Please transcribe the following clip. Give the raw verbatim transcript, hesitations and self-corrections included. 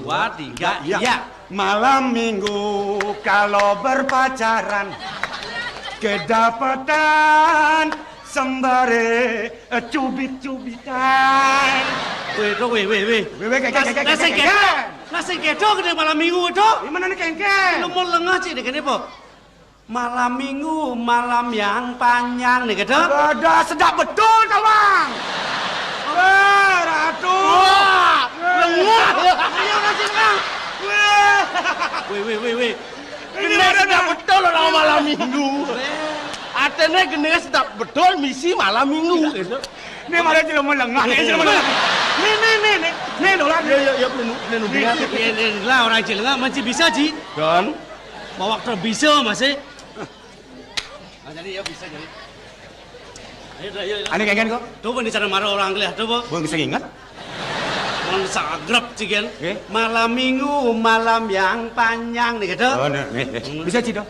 Dua, tiga, iya. Malam minggu kalau berpacaran, kedapatan sembare eh, cubit-cubitan. Weh, to, weh, weh, weh. Weh, weh, kengken, kengken, kengken. Lah sing kedo kene malam minggu to. Gimana nih kengken? Lu mau lengah sih kene apa? Malam minggu, malam yang panjang nih, gitu. Ada sedap betul, Tawang. Weh, Ratu. Wah, lengah. Ayo, kasih, Kang. Weh. Weh, weh, weh, weh. Ini ada sedap betul orang malam minggu. Atene gene sedap betul misi malam minggu, gitu. Ini malah jelema lengah, ini jelema lengah. Nih, nih, nih, nih. Nih, dolar. Ya, ya, ya, pelenu, pelenu. Iya, iya, lah orang jelema masih bisa, Ji. Dan? Mawak ter bisa masih. Ah, jadi ya bisa jadi. Ayo, ayo, ayo. Ane kengken kok. Coba nih cara marah orang kelih, coba. Bang bisa ingat? Bang bisa agrab cigen. Malam minggu, malam yang panjang nih gitu. Oh, nih, nih, nih. Bisa, Ci, dong.